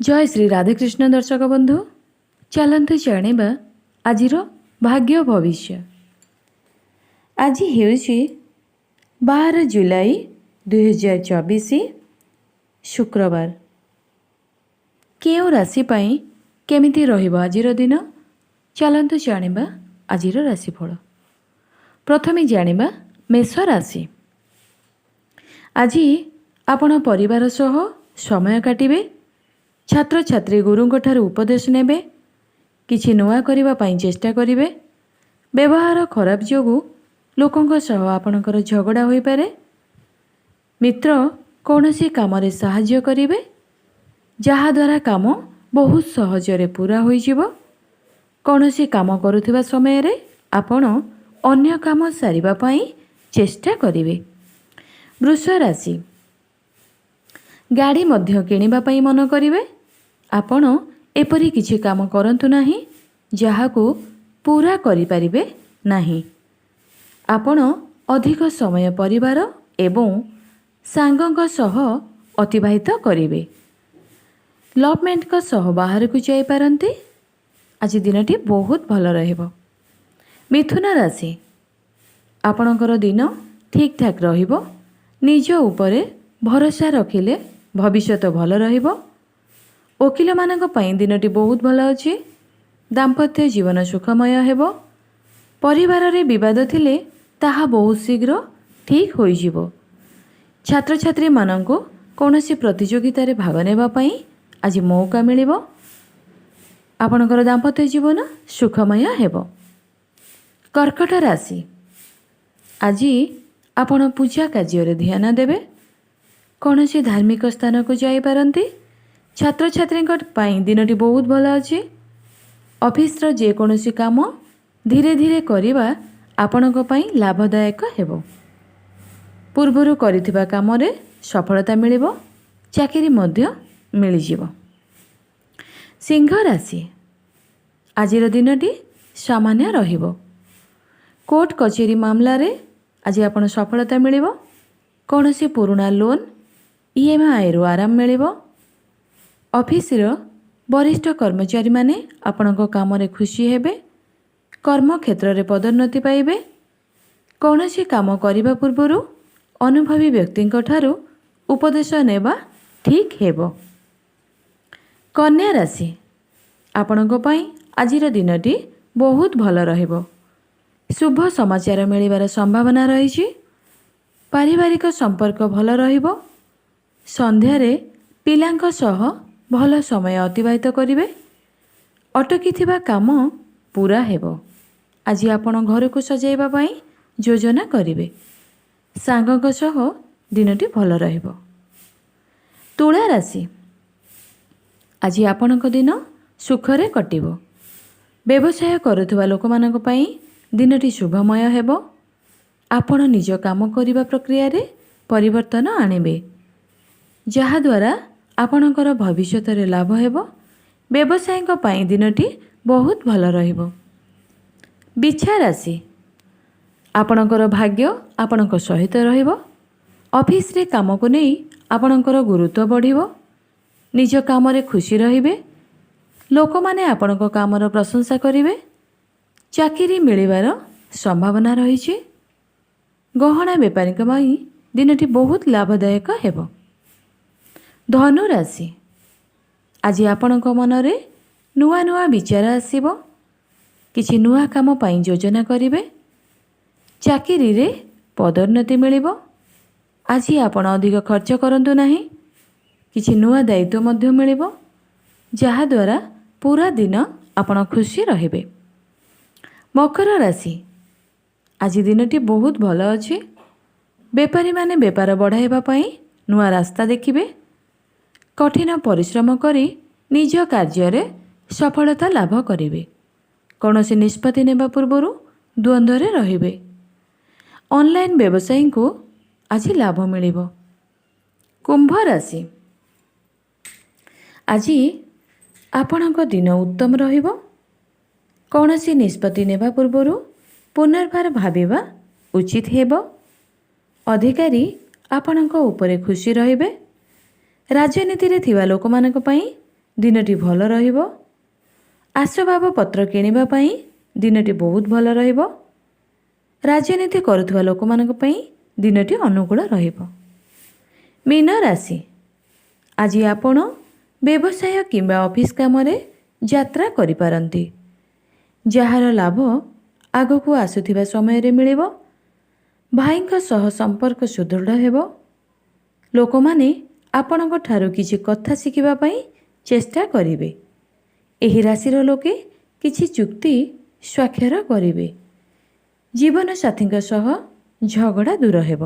ଜୟ ଶ୍ରୀ ରାଧାକୃଷ୍ଣ। ଦର୍ଶକ ବନ୍ଧୁ, ଚାଲନ୍ତୁ ଜାଣିବା ଆଜିର ଭାଗ୍ୟ ଭବିଷ୍ୟ। ଆଜି ହେଉଛି 12 ଜୁଲାଇ 2024, ଶୁକ୍ରବାର। କେଉଁ ରାଶି ପାଇଁ କେମିତି ରହିବ ଆଜିର ଦିନ, ଚାଲନ୍ତୁ ଜାଣିବା ଆଜିର ରାଶିଫଳ। ପ୍ରଥମେ ଜାଣିବା ମେଷ ରାଶି। ଆଜି ଆପଣ ପରିବାର ସହ ସମୟ କାଟିବେ। ଛାତ୍ରଛାତ୍ରୀ ଗୁରୁଙ୍କଠାରୁ ଉପଦେଶ ନେବେ। କିଛି ନୂଆ କରିବା ପାଇଁ ଚେଷ୍ଟା କରିବେ। ବ୍ୟବହାର ଖରାପ ଯୋଗୁଁ ଲୋକଙ୍କ ସହ ଆପଣଙ୍କର ଝଗଡ଼ା ହୋଇପାରେ। ମିତ୍ର କୌଣସି କାମରେ ସାହାଯ୍ୟ କରିବେ, ଯାହାଦ୍ୱାରା କାମ ବହୁତ ସହଜରେ ପୂରା ହୋଇଯିବ। କୌଣସି କାମ କରୁଥିବା ସମୟରେ ଆପଣ ଅନ୍ୟ କାମ ସାରିବା ପାଇଁ ଚେଷ୍ଟା କରିବେ। ବୃଷ ରାଶି। ଗାଡ଼ି ମଧ୍ୟ କିଣିବା ପାଇଁ ମନ କରିବେ। ଆପଣ ଏପରି କିଛି କାମ କରନ୍ତୁ ନାହିଁ, ଯାହାକୁ ପୂରା କରିପାରିବେ ନାହିଁ। ଆପଣ ଅଧିକ ସମୟ ପରିବାର ଏବଂ ସାଙ୍ଗଙ୍କ ସହ ଅତିବାହିତ କରିବେ। ଲଭମେଟ୍ଙ୍କ ସହ ବାହାରକୁ ଯାଇପାରନ୍ତି। ଆଜି ଦିନଟି ବହୁତ ଭଲ ରହିବ। ମିଥୁନ ରାଶି। ଆପଣଙ୍କର ଦିନ ଠିକ୍ ଠାକ୍ ରହିବ। ନିଜ ଉପରେ ଭରସା ରଖିଲେ ଭବିଷ୍ୟତ ଭଲ ରହିବ। ଓକିଲମାନଙ୍କ ପାଇଁ ଦିନଟି ବହୁତ ଭଲ ଅଛି। ଦାମ୍ପତ୍ୟ ଜୀବନ ସୁଖମୟ ହେବ। ପରିବାରରେ ବିବାଦ ଥିଲେ ତାହା ବହୁତ ଶୀଘ୍ର ଠିକ୍ ହୋଇଯିବ। ଛାତ୍ରଛାତ୍ରୀମାନଙ୍କୁ କୌଣସି ପ୍ରତିଯୋଗିତାରେ ଭାଗ ନେବା ପାଇଁ ଆଜି ମଉକା ମିଳିବ। ଆପଣଙ୍କର ଦାମ୍ପତ୍ୟ ଜୀବନ ସୁଖମୟ ହେବ। କର୍କଟ ରାଶି। ଆଜି ଆପଣ ପୂଜା କାର୍ଯ୍ୟରେ ଧ୍ୟାନ ଦେବେ। କୌଣସି ଧାର୍ମିକ ସ୍ଥାନକୁ ଯାଇପାରନ୍ତି। ଛାତ୍ରଛାତ୍ରୀଙ୍କ ପାଇଁ ଦିନଟି ବହୁତ ଭଲ ଅଛି। ଅଫିସର ଯେକୌଣସି କାମ ଧୀରେ ଧୀରେ କରିବା ଆପଣଙ୍କ ପାଇଁ ଲାଭଦାୟକ ହେବ। ପୂର୍ବରୁ କରିଥିବା କାମରେ ସଫଳତା ମିଳିବ। ଚାକିରି ମଧ୍ୟ ମିଳିଯିବ। ସିଂହ ରାଶି। ଆଜିର ଦିନଟି ସାମାନ୍ୟ ରହିବ। କୋର୍ଟ କଚେରୀ ମାମଲାରେ ଆଜି ଆପଣ ସଫଳତା ମିଳିବ। କୌଣସି ପୁରୁଣା ଲୋନ୍ ଇଏମ୍ଆଇରୁ ଆରାମ ମିଳିବ। ଅଫିସର ବରିଷ୍ଠ କର୍ମଚାରୀମାନେ ଆପଣଙ୍କ କାମରେ ଖୁସି ହେବେ। କର୍ମକ୍ଷେତ୍ରରେ ପଦୋନ୍ନତି ପାଇବେ। କୌଣସି କାମ କରିବା ପୂର୍ବରୁ ଅନୁଭବୀ ବ୍ୟକ୍ତିଙ୍କ ଠାରୁ ଉପଦେଶ ନେବା ଠିକ୍ ହେବ। କନ୍ୟା ରାଶି। ଆପଣଙ୍କ ପାଇଁ ଆଜିର ଦିନଟି ବହୁତ ଭଲ ରହିବ। ଶୁଭ ସମାଚାର ମିଳିବାର ସମ୍ଭାବନା ରହିଛି। ପାରିବାରିକ ସମ୍ପର୍କ ଭଲ ରହିବ। ସନ୍ଧ୍ୟାରେ ପିଲାଙ୍କ ସହ ଭଲ ସମୟ ଅତିବାହିତ କରିବେ। ଅଟକିଥିବା କାମ ପୂରା ହେବ। ଆଜି ଆପଣ ଘରକୁ ସଜାଇବା ପାଇଁ ଯୋଜନା କରିବେ। ସାଙ୍ଗଙ୍କ ସହ ଦିନଟି ଭଲ ରହିବ। ତୁଳା ରାଶି। ଆଜି ଆପଣଙ୍କ ଦିନ ସୁଖରେ କଟିବ। ବ୍ୟବସାୟ କରୁଥିବା ଲୋକମାନଙ୍କ ପାଇଁ ଦିନଟି ଶୁଭମୟ ହେବ। ଆପଣ ନିଜ କାମ କରିବା ପ୍ରକ୍ରିୟାରେ ପରିବର୍ତ୍ତନ ଆଣିବେ, ଯାହାଦ୍ୱାରା ଆପଣଙ୍କର ଭବିଷ୍ୟତରେ ଲାଭ ହେବ। ବ୍ୟବସାୟୀଙ୍କ ପାଇଁ ଦିନଟି ବହୁତ ଭଲ ରହିବ। ବିଛା ରାଶି। ଆପଣଙ୍କର ଭାଗ୍ୟ ଆପଣଙ୍କ ସହିତ ରହିବ। ଅଫିସରେ କାମକୁ ନେଇ ଆପଣଙ୍କର ଗୁରୁତ୍ୱ ବଢ଼ିବ। ନିଜ କାମରେ ଖୁସି ରହିବେ। ଲୋକମାନେ ଆପଣଙ୍କ କାମର ପ୍ରଶଂସା କରିବେ। ଚାକିରି ମିଳିବାର ସମ୍ଭାବନା ରହିଛି। ଗହଣା ବେପାରୀଙ୍କ ପାଇଁ ଦିନଟି ବହୁତ ଲାଭଦାୟକ ହେବ। ଧନୁ ରାଶି। ଆଜି ଆପଣଙ୍କ ମନରେ ନୂଆ ନୂଆ ବିଚାର ଆସିବ। କିଛି ନୂଆ କାମ ପାଇଁ ଯୋଜନା କରିବେ। ଚାକିରିରେ ପଦୋନ୍ନତି ମିଳିବ। ଆଜି ଆପଣ ଅଧିକ ଖର୍ଚ୍ଚ କରନ୍ତୁ ନାହିଁ। କିଛି ନୂଆ ଦାୟିତ୍ୱ ମଧ୍ୟ ମିଳିବ, ଯାହାଦ୍ୱାରା ପୁରା ଦିନ ଆପଣ ଖୁସି ରହିବେ। ମକର ରାଶି। ଆଜି ଦିନଟି ବହୁତ ଭଲ ଅଛି। ବେପାରୀମାନେ ବେପାର ବଢ଼ାଇବା ପାଇଁ ନୂଆ ରାସ୍ତା ଦେଖିବେ। କଠିନ ପରିଶ୍ରମ କରି ନିଜ କାର୍ଯ୍ୟରେ ସଫଳତା ଲାଭ କରିବେ। କୌଣସି ନିଷ୍ପତ୍ତି ନେବା ପୂର୍ବରୁ ଦ୍ୱନ୍ଦ୍ୱରେ ରହିବେ। ଅନଲାଇନ୍ ବ୍ୟବସାୟୀଙ୍କୁ ଆଜି ଲାଭ ମିଳିବ। କୁମ୍ଭ ରାଶି। ଆଜି ଆପଣଙ୍କ ଦିନ ଉତ୍ତମ ରହିବ। କୌଣସି ନିଷ୍ପତ୍ତି ନେବା ପୂର୍ବରୁ ପୁନର୍ବାର ଭାବିବା ଉଚିତ ହେବ। ଅଧିକାରୀ ଆପଣଙ୍କ ଉପରେ ଖୁସି ରହିବେ। ରାଜନୀତିରେ ଥିବା ଲୋକମାନଙ୍କ ପାଇଁ ଦିନଟି ଭଲ ରହିବ। ଆସବାବପତ୍ର କିଣିବା ପାଇଁ ଦିନଟି ବହୁତ ଭଲ ରହିବ। ରାଜନୀତି କରୁଥିବା ଲୋକମାନଙ୍କ ପାଇଁ ଦିନଟି ଅନୁକୂଳ ରହିବ। ମୀନ ରାଶି, ଆଜି ଆପଣ ବ୍ୟବସାୟ କିମ୍ବା ଅଫିସ୍ କାମରେ ଯାତ୍ରା କରିପାରନ୍ତି, ଯାହାର ଲାଭ ଆଗକୁ ଆସୁଥିବା ସମୟରେ ମିଳିବ। ଭାଇଙ୍କ ସହ ସମ୍ପର୍କ ସୁଦୃଢ଼ ହେବ। ଲୋକମାନେ ଆପଣଙ୍କ ଠାରୁ କିଛି କଥା ଶିଖିବା ପାଇଁ ଚେଷ୍ଟା କରିବେ। ଏହି ରାଶିର ଲୋକେ କିଛି ଚୁକ୍ତି ସ୍ୱାକ୍ଷର କରିବେ। ଜୀବନସାଥୀଙ୍କ ସହ ଝଗଡ଼ା ଦୂର ହେବ।